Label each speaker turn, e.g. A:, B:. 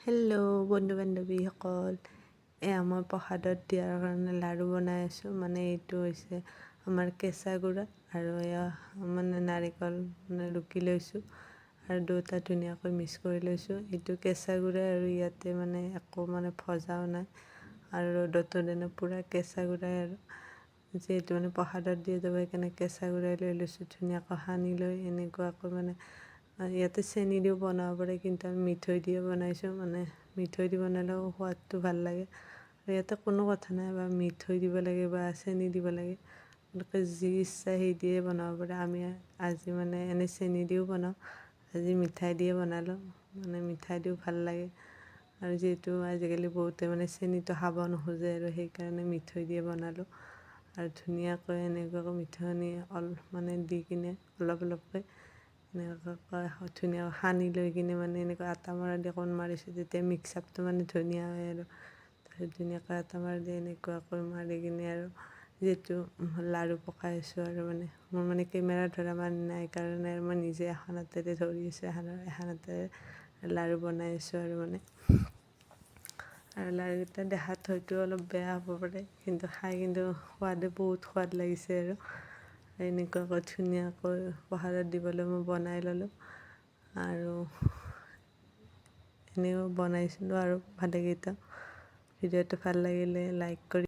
A: Hello' বন্ধু বান্ধৱীসকল, এয়া মই প্ৰসাদত দিয়াৰ কাৰণে লাড়ু বনাই আছোঁ। মানে এইটো হৈছে আমাৰ কেঁচা গুড়া আৰু এয়া মানে নাৰিকল মানে ৰুকি লৈছোঁ আৰু দুয়োটা ধুনীয়াকৈ মিক্স কৰি লৈছোঁ। এইটো কেঁচা গুড়া আৰু ইয়াতে মানে একো মানে ভজাও নাই আৰু ৰ'দতো তেনে পূৰা কেঁচা গুড়াই আৰু যিহেতু মানে প্ৰসাদত দিয়া যাব, সেইকাৰণে কেঁচা গুড়াই লৈ লৈছোঁ। ধুনীয়াকৈ সানি লৈ এনেকুৱাকৈ মানে ইয়াতে চেনি দিও বনাব পাৰে, কিন্তু আমি মিঠৈ দিয়ে বনাইছোঁ। মানে মিঠৈ দি বনালেও সোৱাদটো ভাল লাগে। আৰু ইয়াতে কোনো কথা নাই বা মিঠৈ দিব লাগে বা চেনি দিব লাগে, আপোনালোকে যি ইচ্ছা সেই দিয়ে বনাব পাৰে। আমি আজি মানে এনেই চেনি দিও বনাওঁ, আজি মিঠাই দিয়ে বনালোঁ। মানে মিঠাই দিও ভাল লাগে আৰু যিহেতু আজিকালি বহুতে মানে চেনিটো খাব নোখোজে আৰু সেইকাৰণে মিঠৈ দিয়ে বনালোঁ। আৰু ধুনীয়াকৈ এনেকুৱাকৈ মিঠৈ অলপ মানে দি কিনে অলপ অলপকৈ এনেকুৱাকৈ ধুনীয়াকৈ সানি লৈ কিনে মানে এনেকুৱা আটা মৰা দি অকণ মাৰিছোঁ, তেতিয়া মিক্স আপটো মানে ধুনীয়া হয়। আৰু তাৰপিছত ধুনীয়াকৈ আটা মাৰি দি এনেকুৱাকৈ মাৰি কিনে আৰু যিহেতু লাড়ু পকাই আছোঁ আৰু মানে মোৰ মানে কেমেৰা ধৰা মানুহ নাই কাৰণে আৰু মই নিজে এখন হাতেৰে ধৰি আছোঁ, এখন হাতেৰে লাড়ু বনাই আছোঁ। আৰু মানে আৰু লাড়ুকেইটা দেখাত হয়তো অলপ বেয়া হ'ব পাৰে, কিন্তু খাই কিন্তু সোৱাদে বহুত সোৱাদ লাগিছে। আৰু এনেকুৱাকৈ ধুনীয়াকৈ প্ৰসাদত দিবলৈ মই বনাই ল'লোঁ আৰু এনেও বনাইছিলোঁ আৰু ভালেকেইটা। ভিডিঅ'টো ভাল লাগিলে লাইক কৰি